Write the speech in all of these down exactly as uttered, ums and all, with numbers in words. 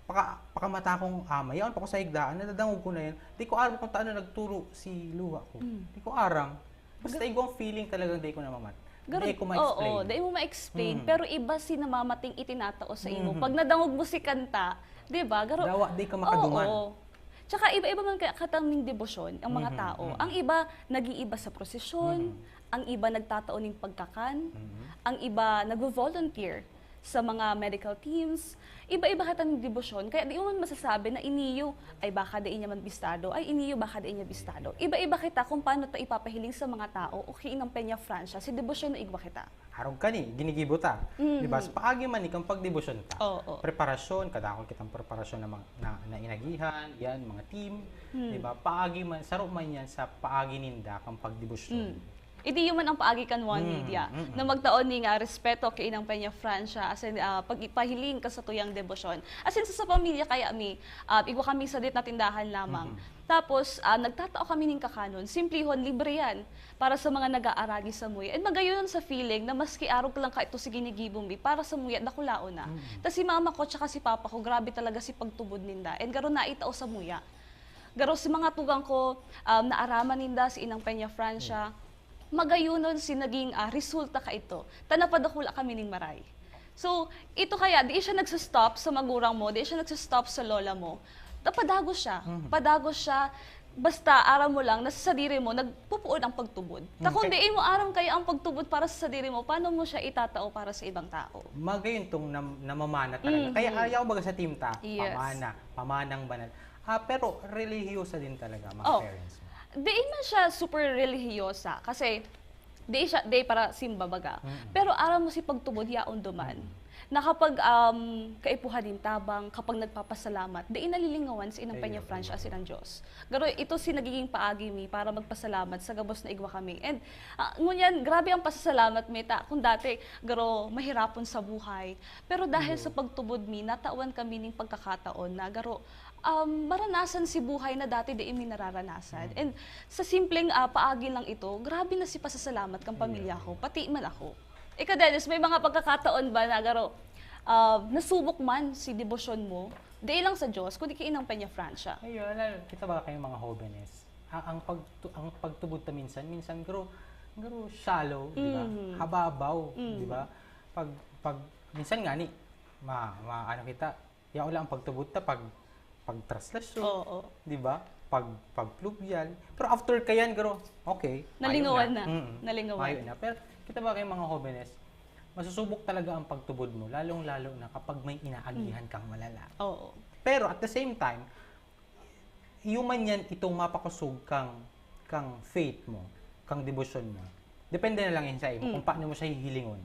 Paka, pakamata kong ama, yaon pa ko sa higdaan, nadadangog ko na yan. Di ko aram kung taano nagturo si luha ko. Di ko aram. Basta igwang feeling talagang di ko namamat. Garo-, di ko ma-explain. Oo, di mo ma-explain, pero iba si namamating itinatao sa imo. Pag nadangog mo si kanta, di ba? Garo-, Dawa, di ka makaduman. Oo. Tsaka iba-iba man ka-, katang ning debosyon ang mga tao. Ang iba, nag-iiba sa prosesyon, ang iba nagtatao ning pagkakan, ang iba nagvo-volunteer sa mga medical teams. Iba-iba kita ning debosyon, kaya di mo man masasabi na iniyo, ay baka dai niya man bistado, ay iniyo baka dai niya bistado. Iba-iba kita kung paano ta ipapahiling sa mga tao o kiinang Peña Francia, si debosyon na igwa kita. Arog kani, ginigibo ta. Di ba? Sa paagi man ni kan pagdebosyon ta. Oo. Preparasyon, kadakol kitang preparasyon na, mga, na, na inagihan, yan, mga team. Di ba? Paagi man, saro man yan sa paagi ninda kan pagdebosyon. Idi yun man ang paagi kan One Media, na magtao ning, ah, respeto kay Inang Peña Francia, as in, ah, pag-ipahiling ka sa tuyang debosyon. As in, sa, sa pamilya kaya mi, ah, igwa kami sa dit na tindahan lamang. Tapos, ah, nagtatao kami ning kakanon. Simplihon, libre yan. Para sa mga nag-aaragi sa muya. And magayon sa feeling na maski arog lang ka ito si ginigibo mi, para sa muya, dakulaon na. Tas si mama ko tsaka si papa ko, grabe talaga si pagtubod ninda. And garo naitao sa muya. Garo si mga tugang ko, um, naaraman ninda si Inang Peña Francia. Magayonon si naging, ah, resulta ka ito. Ta napadakula kami ning maray. So, ito kaya, di siya nagsustop sa magurang mo, di siya nagsustop sa lola mo. Ta padagos siya. Padagos siya, basta aram mo lang na sa sadiri mo, nagpupuon ang pagtubod. Ta kung di mo aram kaya ang pagtubod para sa sadiri mo, paano mo siya itatao para sa ibang tao? Magayon tong nam-, namamana talaga. Kaya ayaw baga sa team ta, Yes. pamana, pamanang banal. Ah, pero relihiyosa din talaga, mga Oh. parents mo. Di man siya super relihiyosa kasi di siya, di para simba baga. Pero aram mo si pagtubod yaon duman. Na kapag, um, kaipuhan nin tabang, kapag nagpapasalamat, di nalilingawan si Inang Peña Francia, si Inang Diyos. Garo, ito si nagiging paagi mi para magpasalamat sa gabos na igwa kami. And, ah, ngunyan, grabe ang pasasalamat mi ta. Kung dati, garo, mahirapon sa buhay. Pero dahil sa pagtubod mi, natawan kami ning pagkakataon na garo, um, maranasan si buhay na dati di mi nararanasan. And sa simpleng, ah, paagi lang ito, grabe na si pasasalamat kan pamilya ko, pati man ako. Ika, Dennis, may mga pagkakataon ba na garo, ah, nasubok man si debosyon mo, di lang sa Diyos, kundi kay Inang Peña Francia? Ayun, lalo, kita ba kayong mga hobenes? Ang, ang pagtu-, ang pagtubod ta minsan, minsan garo, garo shallow, di ba? Hababaw, di ba? Pag, pag, minsan nga ni, ma, ma, ano kita, yaon lang ang pagtubod ta pag, pag traslasyon, Oo. di ba? Pag, pag pluvial. Pero after kayan, garo, okay. Nalingawan Mayo na. Mm. Nalingawan. Mayo na. Pero kita ba kayong mga hobenes, masusubok talaga ang pagtubod mo, lalong-lalo na kapag may inaagihan kang malala. Oo. Pero at the same time, human yan itong mapakosog kang, kang faith mo, kang debosyon mo. Depende na lang yan sa imo kung paano mo siya hihilingon.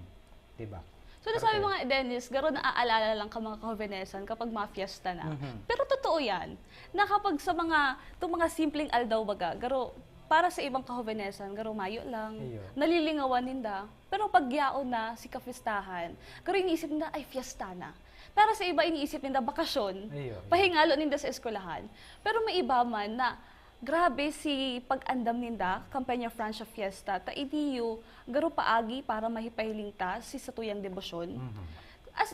Di ba? So, nasabi mo nga, Dennis, garo naaalala lang ka mga kahobenesan kapag mga fiesta na. Pero totoo yan, na kapag sa mga, itong mga simpleng aldaw baga, garo, para sa ibang kahobenesan, garo mayo lang, Iyo. nalilingawan ninda. Pero pag yaon na si kafiestahan, garo iniisip ninda, ay, fiesta na. Para sa iba, iniisip ninda, bakasyon, Iyo, iyo. pahingalo ninda sa eskwelahan. Pero may iba man na, grabe si pag-andam ninda, kan Peña Francia Fiesta, ta iniyo, garo paagi para mahipahiling ta si satuyang debosyon. Mhm. As,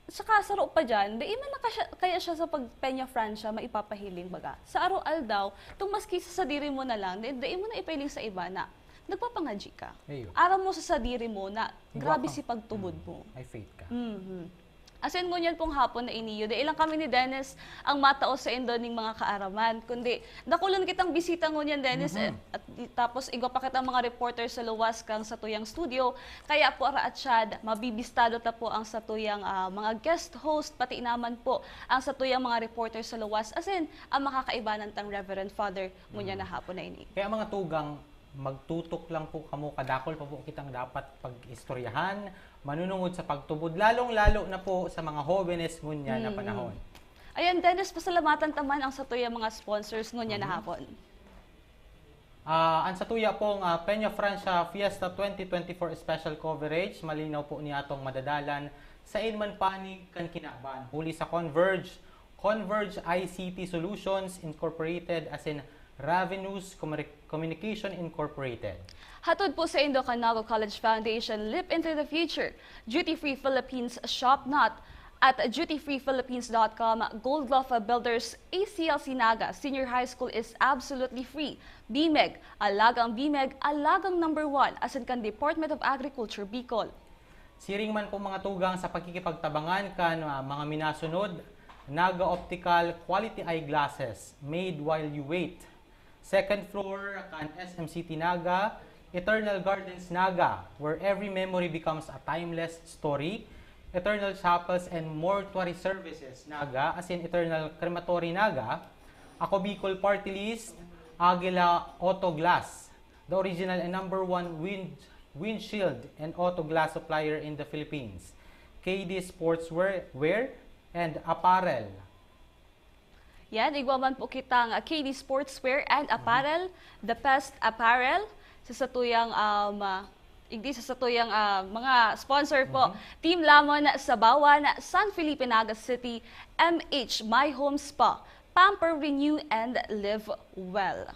saka saro pa dyan, dai man na kasya-, kaya siya sa pag Peña Francia maipapahiling, baga. Sa araw-aldaw, tong maski sa sadiri mo na lang, di, dai mo na ipahiling sa iba na nagpapangadyi ka. Iyo. Aram mo sa sadiri mo na Igwa grabe ka. si pagtubod Mm. mo. May faith ka. Mhm. As in, ngunyan pong hapon na iniyo, dai lang kami ni Dennis ang matao saindo ning mga kaaraman, kundi dakulon kitang bisita ngunyan, Dennis, Mhm. eh, at di, tapos igwa pa kitang mga reporter sa luwas kang satuyang studio. Kaya po, Ara at Chad, mabibistado ta po ang satuyang, ah, mga guest host, pati naman po ang satuyang mga reporter sa luwas. As in, ang makakaibanan tang Reverend Father ngunyan Mhm. na hapon na ini. Kaya mga tugang, magtutok lang po kamo, kadakol pa po kitang dapat pag-istoryahan, manunungod sa pagtubod, lalong-lalo na po sa mga hobenes ngunyan na Mm. panahon. Ayan, Dennis, pasalamatan ta man ang satuyang mga sponsors ngunyan na Mhm. hapon. Ah, ang satuya pong, ah, Peña Francia Fiesta twenty twenty-four Special Coverage, malinaw po niatong madadalan sain man panig kan kinaban, huli sa Converge, Converge I C T Solutions Incorporated, as in Ravenous Communi-, Communication Incorporated. Hatod po saindo kan Nago College Foundation, Leap into the Future, Duty Free Philippines, Shop Not, At duty free philippines dot com, Gold Glove Builders, A C L C Naga Senior High School is absolutely free. BMEG, alagang BMEG, alagang number one, asin kan Department of Agriculture, Bicol. Siring man po mga tugang sa pakikipagtabangan kan, ah, mga minasunod, Naga Optical Quality Eyeglasses, made while you wait. Second floor kan S M City Naga, Eternal Gardens Naga, where every memory becomes a timeless story, Eternal Chapels and Mortuary Services Naga, asin Eternal Crematory Naga, Ako Bicol Party List, Aguila Auto Glass, the original and number one wind, windshield and auto glass supplier in the Philippines, K D Sportswear, Wear and Apparel. Yan, igwa man po kitang, ah, K D Sportswear and Apparel, The Best Apparel, sa satuyang, um, ah, igdi sa satuyang, ah, mga sponsor po. Team Lamon, Sabawan, San Felipe, Naga City, M H My Home Spa, Pamper Renew and Live Well.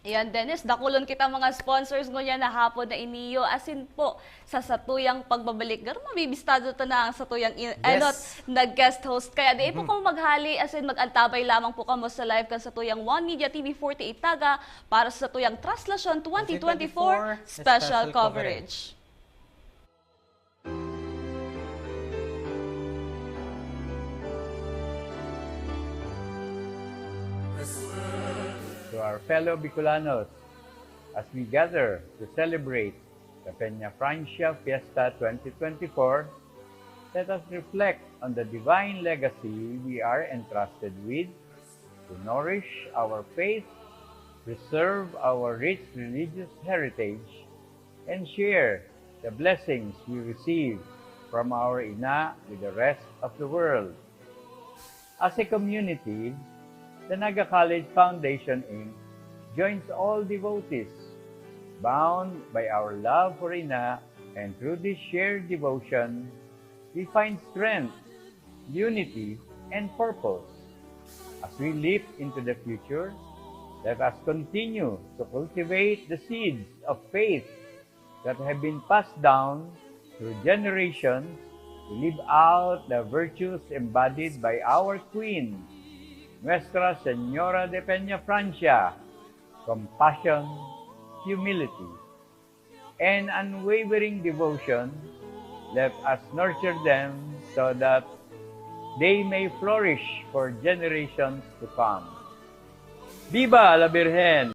Ayan, Dennis, dakulon kita mga sponsors ngunyan na hapon na iniyo. Asin po, sa satuyang pagbabalik, garo mabibistado ta na ang satuyang in-, Yes. ano, na guest host. Kaya di po kamo maghali, asin mag-antabay lamang po kamo sa live kan satuyang One Media T V forty-eight Naga para sa satuyang Traslasyon twenty twenty-four Special Coverage. To our fellow Bicolanos, as we gather to celebrate the Peña Francia Fiesta twenty twenty-four, let us reflect on the divine legacy we are entrusted with to nourish our faith, preserve our rich religious heritage, and share the blessings we receive from our ina with the rest of the world. As a community, the Naga College Foundation Inc joins all devotees, bound by our love for Ina, and through this shared devotion, we find strength, unity, and purpose. As we leap into the future, let us continue to cultivate the seeds of faith that have been passed down through generations to live out the virtues embodied by our Queen, Nuestra Señora de Peña Francia, compassion, humility, and unwavering devotion. Let us nurture them so that they may flourish for generations to come. Viva la Virgen!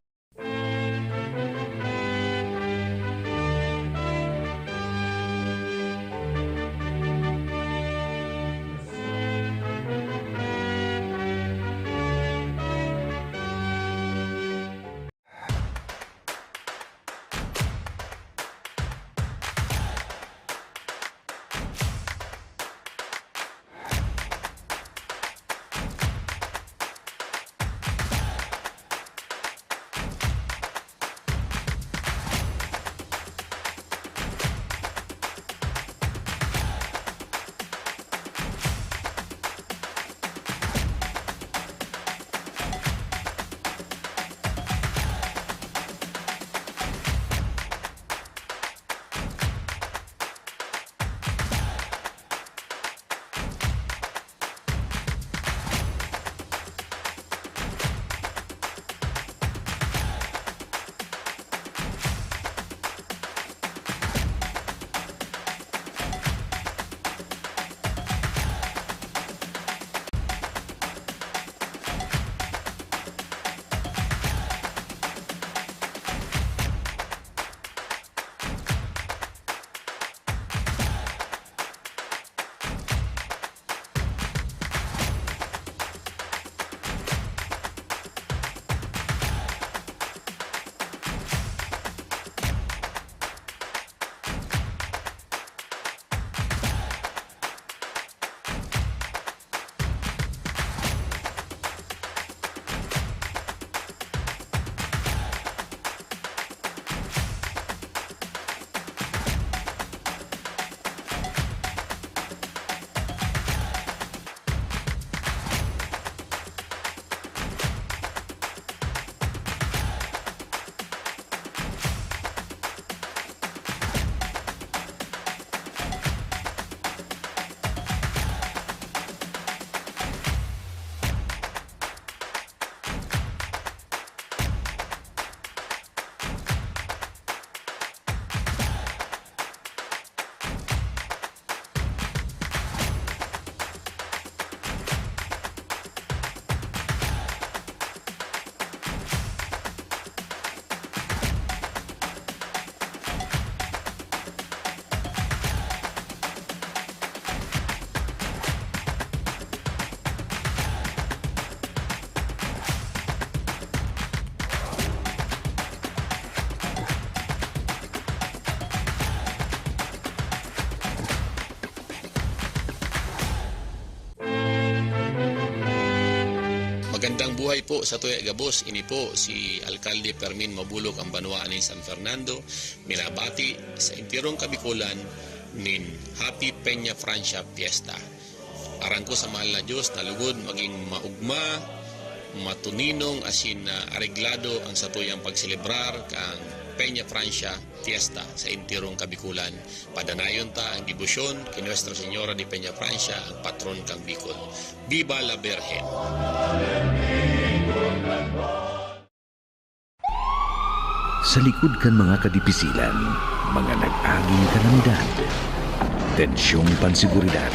Gandang buhay po sa tuya gabos. Ini po si Alkalde Fermin Mabulok, ang banwa nin San Fernando, minabati sa entirong Kabikulan nin Happy Peña Francia Fiesta. Aram ko sa mahal na Diyos na lugod maging maugma, matuninong asin na areglado ang satuyang pagselebrar kan Peña Francia Fiesta sa entirong Kabikulan. Padanayon ta ang debosyon ki Nuestra Señora de Peña Francia, ang patron kan Bicol. Viva la Virgen! Sa likod kan mga kadipisilan, mga nag-aging kalamidad, tensyong panseguridad,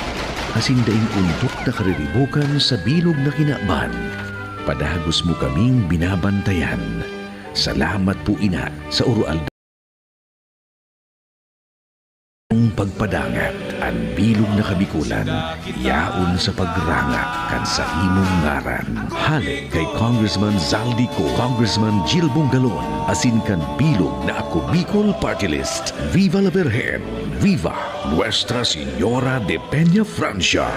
asin daing undok na kariribokan sa bilog na kinaban, padagos mo kaming binabantayan. Salamat po ina sa urualdaw. Ang pagpadangat, an bilog na Kabikulan, yaon sa pagranga kan sa imong ngaran. Hale kay Congressman Zaldy Co, Congressman Jil Bongalon, asin kan bilog na Ako Bicol Party List. Viva la Virgen! Viva Nuestra Señora de Peña Francia!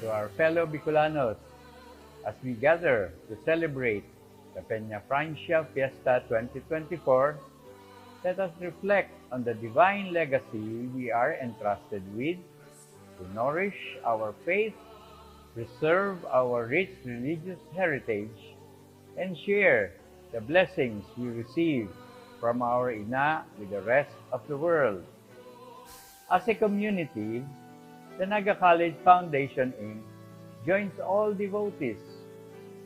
To our fellow Bicolanos, as we gather to celebrate the Peña Francia Fiesta twenty twenty-four, let us reflect on the divine legacy we are entrusted with to nourish our faith, preserve our rich religious heritage, and share the blessings we receive from our Ina with the rest of the world. As a community, the Naga College Foundation Inc joins all devotees,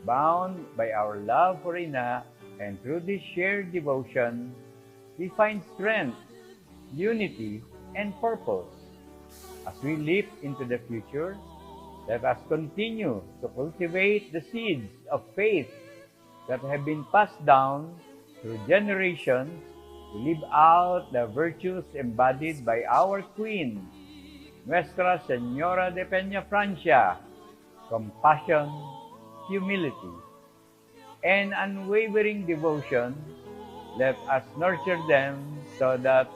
bound by our love for Ina, and through this shared devotion, we find strength, unity, and purpose. As we leap into the future, let us continue to cultivate the seeds of faith that have been passed down through generations to live out the virtues embodied by our Queen, Nuestra Señora de Peña Francia: compassion, humility, and unwavering devotion. Let us nurture them so that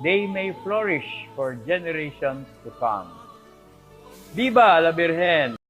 they may flourish for generations to come. Viva la Virgen!